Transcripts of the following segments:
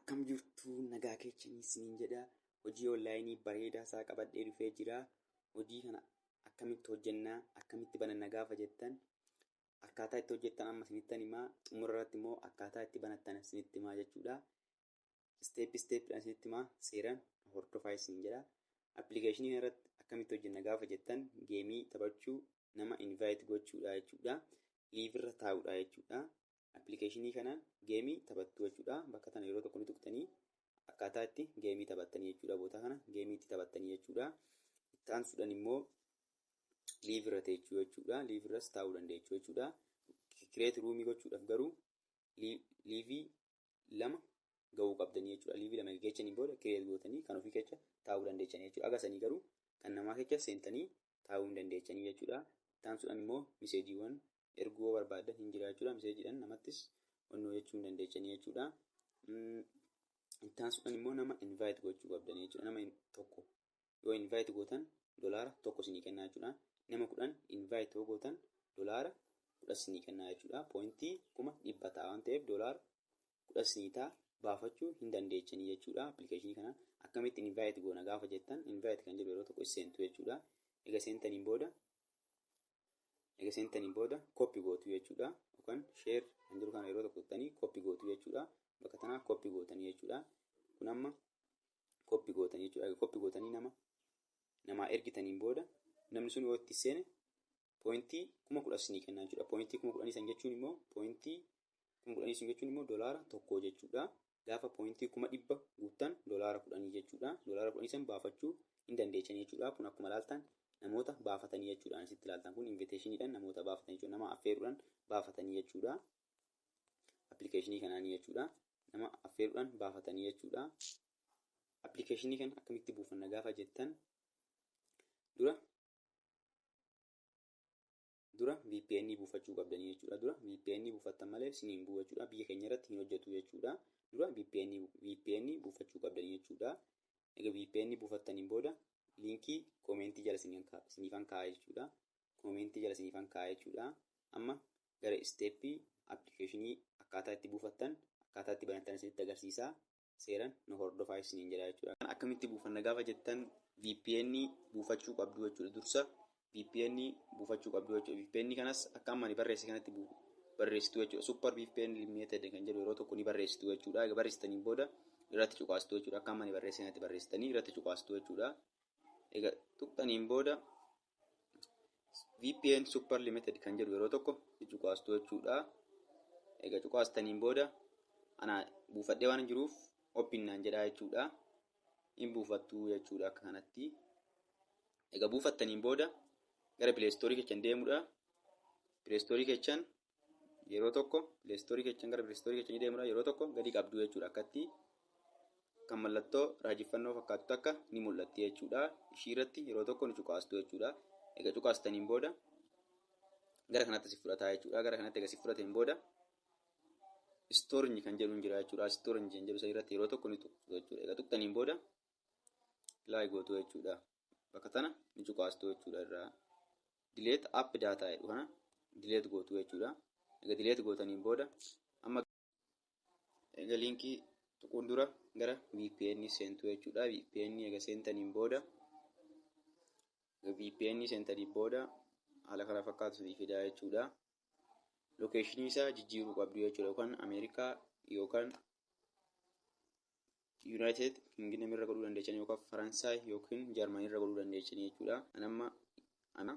Akkam jirtu, nagaa keessanii isiniin jedha. Hojii onlaayinii bareedaa isaa qabadhee dhufee jira. Hojii kana akkamitti hojjennaa, akkamitti bananna gaafa jettan, akkaataa itti hojjettan amma isinittan himaa. Xumura irratti immoo akkaataa itti banattan isinitti himaa jechuudha. Step stepiidhaan isinitti himaa, seeraan hordofaa isiniin jedha. Appilikeeshinii kana irratti akkamitti hojjenna gaafa jettan, geemii taphachuu, nama invite gochuudha jechuudha. Live irra taa'uudha jechuudha. Appilikeeshinii kana geemii taphattu jechuudha. Bakka tana yeroo tokko ni tuqxanii akkaataa itti geemii taphattanii jechuudha. Boota kana geemii itti taphattanii jechuudha. Itti aansuudhaan immoo live irra teechuu jechuudha. Live irras taa'uu dandeechuu jechuudha. Create roomii gochuudhaaf garuu liivii 2 ga'uu qabdanii jechuudha. Liivii 2 geechanii booda create gootanii kan ofii keessa taa'uu dandeechanii jechuudha. Agasanii garuu kan namaa keessa seentanii taa'uu hin dandeechanii jechuudha. Itti aansuudhaan immoo miseejiiwwan erguu yoo barbaadan hin jira jechuudha. Miseejiidhaan namattis onnoo jechuu hin dandeechanii jechuudha. Itti aansuudhaan immoo nama invite gochuu qabdanii jechuudha. Nama tokko yoo invite gootan $1 isinii kennaa jechuudha. Nama 10 invite yoo gootan $10 isinii kennaa jechuudha. Poointii 100,000 ta'a waan ta'eef $10 isinii ta'a, baafachuu hin dandeechanii jechuudha. Appilikeeshinii kana akkamitti invite goona gaafa jettan, invite kan jedhu yeroo tokko seentu jechuudha. Egaa seentaniin booda copy gootu jechuudha. Yookaan share kan jedhu kana yeroo tokko tuqxanii copy gootu jechuudha. Bakka tanaa copy gootanii jechuudha. Kun amma copy gootanii jechuudha. Egaa copy gootanii nama namaa ergitaniin booda namni sun yoo itti seene poointii 10,000 isinii kennaa jechuudha. Poointii 10,000 san jechuun immoo, poointii 10,000 sun jechuun immoo $1 jechuudha. Gaafa poointii 100,000 guuttan $10 jechuudha. $10 san baafachuu hin dandeechanii jechuudha. Kun akkuma ilaaltan namoota baafatanii jechuudha. Asitti ilaaltan kun invitationiidhaan namoota baafatanii jechuudha. Nama affeeruudhaan baafatanii jechuudha. Appilikeeshinii kanaanii jechuudha. Nama affeeruudhaan baafatanii jechuudha. Appilikeeshinii kana akkamitti buufanna gaafa jettan, dura VPN buufachuu qabdanii jechuudha. Dura VPN buufattan malee isiniin bu'u jechuudha. Biyya keenya irratti hin hojjetu jechuudha. Dura VPN buufachuu qabdanii jechuudha. Egaa VPN buufattaniin booda liinkii koomentii jala isiniifan kaa'a jechuudha. Koomentii jala isiniifan kaa'a jechuudha. Amma gara isteeppii appilikeeshinii akkaataa itti buufattan, akkaataa itti banattan isinitti agarsiisaa. Seeran nu hordofaa isiniin jedha jechuudha. Akkamitti buufanna gaafa jettan, VPN buufachuu qabdu jechuudha. Dursa VPN buufachuu qabdu jechuudha. VPN kanas akka amma ani barreesse kanatti barreessitu jechuudha. Super VPN Limited kan jedhu yeroo tokko ni barreessitu jechuudha. Egaa barreessitaniin booda irratti cuqaastu jechuudha. Akka amma ani barreesse kanatti barreessitanii irratti cuqaastu jechuudha. Egaa tuqxaniin booda VPN Super Limited kan jedhu yeroo tokko ni cuqaastu jechuudha. Egaa cuqaastaniin booda ana buufadhee waan jiruuf open naan jedhaa jechuudha. Hin buufattu jechuudha akka kanatti. Egaa buufattaniin booda gara Play Store keessan deemuudha. Play Store keessan yeroo tokko Play Store keessan, gara Play Store keessanii deemuudha. Yeroo tokko gadi qabdu jechuudha. Akkatti kan mallattoo raajeffannoo fakkaatu takka ni mul'atti jechuudha. Ishii irratti yeroo tokko ni cuqaastu jechuudha. Egaa cuqaastaniin booda gara kanatti si fudhataa jechuudha. Gara kanatti egaa si fudhateen booda storage kan jedhu jira jechuudha. Storage kan jedhu irratti yeroo tokko ni tuqxu jechuudha. Egaa tuqxaniin booda play gootu jechuudha. Bakka tana ni cuqaastu jechuudha irraa. Delete app data jedhu kana delete gootu jechuudha. Egaa delete gootaniin booda amma egaa liinkii tuquun dura gara VPN seentu jechuudha. VPN egaa seentaniin booda, VPN seentaniin booda haala kana fakkaatu isinii fidaa jechuudha. Lokeeshinii isaa jijjiiruu qabdu jechuudha. Yookaan Ameerikaa yookaan United Kingdom irra godhuu dandeechanii yookaan Faransaay yookiin Jaarmanii irra godhuu dandeechanii jechuudha. Ani amma ana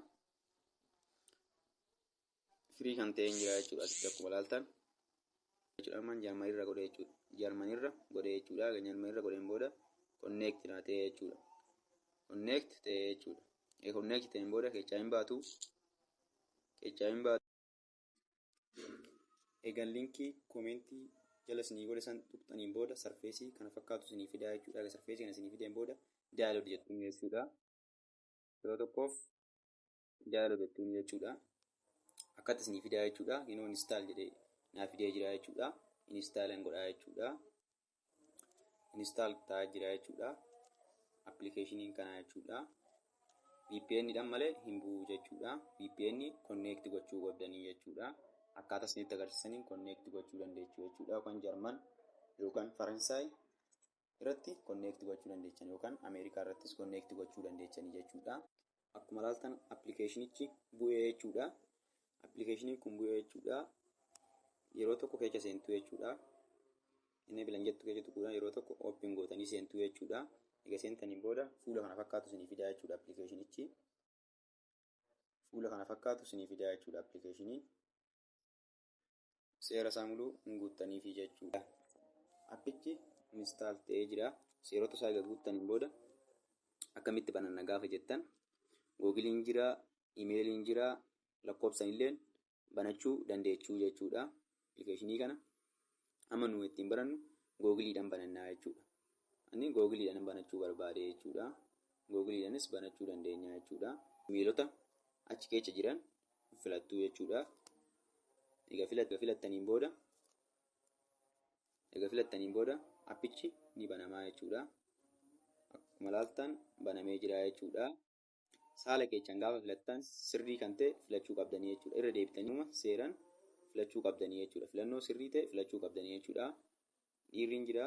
firii kan ta'e jira jechuudha, asitti akkuma ilaaltan jechuudha. Amma Jaarmanii irra godhe jechuudha. Jaarmanii irra godhe jechuudha. Jaarmanii irra godheen booda connect naa ta'e jechuudha. Connect ta'e jechuudha. Connect ta'een booda keessaa hin baatu. Keessaa hin baatu. Egaan liinkii koomentii jala isinii godhe san tuqxaniin booda sarfeesii kana fakkaatu isinii fidaa jechuudha. Egaa sarfeesii kana isinii fideen booda download jettuun jechuudha. Yeroo tokkoof download jettuun jechuudha. Akkatti isinii fidaa jechuudha. Inoo install jedhee naa fidee jira jechuudha. Install godhaa jechuudha. Install ta'aa jira jechuudha. Appilikeeshiniin kanaa jechuudha. VPN dhaan malee hin bu'u jechuudha. VPN connect gochuu qabdanii jechuudha. Akkaataa isinitti agarsiisaniin connect gochuu dandeessu jechuudha. Yookaan Jarman yookaan Faransaay. irratti connect gochuu dandeechan yookaan Ameerikaa irrattis connect gochuu dandeechanii jechuudha. Akkuma ilaaltan appilikeeshinichi bu'ee jechuudha. Appilikeeshiniin kun bu'ee jechuudha. Yeroo tokko keessa seentuu jechuudha. Inni bilan jettu keessa tuquudhaan yeroo tokko open gootanii seentuu jechuudha. Egaa seentaniin booda fuula kana fakkaatu isinii fidaa jechuudha appilikeeshinichi. Fuula kana fakkaatu isinii fidaa jechuudha appilikeeshiniin. Seera isaa muluu hin guuttaniifi jechuudha. Appichi install ta'ee jira. Seerota isaa egaa guuttaniin booda akkamitti bananna gaafa jettan, Googiliin jira, imeeliin jira, lakkoofsan illee banachuu dandeechuu jechuudha. Appilikeeshinii kana amma nu ittiin barannu Googiliidhaan banannaa jechuudha. Ani Googiliidhaan banachuu barbaade jechuudha. Googiliidhaanis banachuu dandeenya jechuudha. Imeelota achi keessa jiran filattuu jechuudha. Egaa filattaniin booda appichi ni banamaa jechuudha. Akkuma ilaaltan banamee jira jechuudha. Saala keessan gaafa filattan sirrii kan ta'e filachuu qabdanii jechuudha. Irra deebitanii seeraan filachuu qabdanii jechuudha. Filannoo sirrii ta'e filachuu qabdanii jechuudha. Dhiirri hin jira,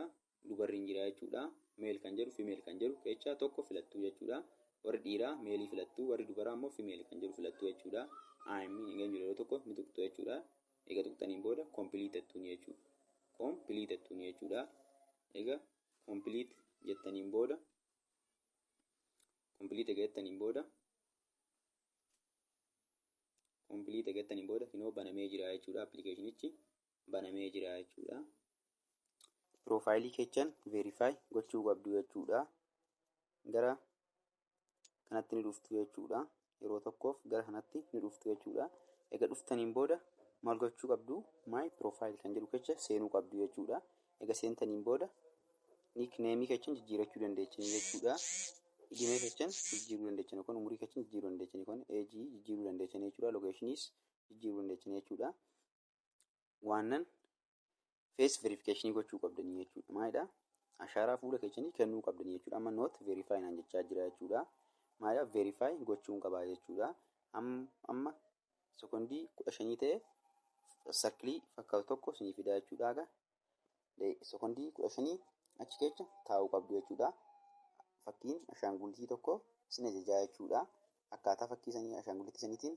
dubarri hin jira jechuudha. Male kan jedhu, female kan jedhu keessaa tokko filattuu jechuudha. Warri dhiiraa male filattuu, warri dubaraa immoo female kan jedhu filattuu jechuudha. I'm hin jedhu yeroo tokko ni tuqxu jechuudha. Egaa tuqxaniin booda complete jettuuni jechuudha. Complete jettuuni jechuudha. Egaa complete jettaniin booda, complete egaa jettaniin booda, complete egaa jettaniin booda kinoo banamee jira jechuudha. Appilikeeshinichi banamee jira jechuudha. Piroofaayilii keessan verify gochuu qabdu jechuudha. Gara kanatti ni dhuftu jechuudha. Yeroo tokkoof gara kanatti ni dhuftu jechuudha. Egaa dhuftaniin booda maal gochuu qabdu? My profile kan jedhu keessa seenuu qabdu jechuudha. Egaa seentaniin booda nickname keessan jijjiirachuu dandeechanii jechuudha. Idimee keessan jijjiiruu dandeechan yookaan umurii keessan jijjiiruu dandeechan yookaan age jijjiiruu dandeechan jechuudha. Locationiis jijjiiruu dandeechan jechuudha. Waannan face verification gochuu qabdanii jechuudha. Maalidhaa? Ashaaraa fuula keessanii kennuu qabdanii jechuudha. Amma not verify naan jechaa jira jechuudha. Maalidhaa? Verify gochuun qabaa jechuudha. Amma sekondii 15 ta'e circle fakkaatu tokko isinii fidaa jechuudha. Egaa sekondii 15 achi keessa taa'uu qabdu jechuudha. Fakkiin ashaangulliitii tokko isin ajajaa jechuudha. Akkaataa fakkii sanii ashaangulliitii saniitiin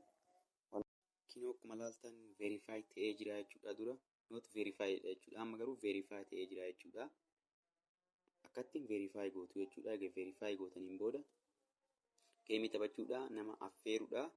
kinoo akkuma ilaaltan verify ta'ee jira jechuudha. Dura not verify jechuudha. Amma garuu verify ta'ee jira jechuudha. Akkatti verify gootu jechuudha. Egaa verify gootaniin booda game taphachuudha, nama affeeruudha.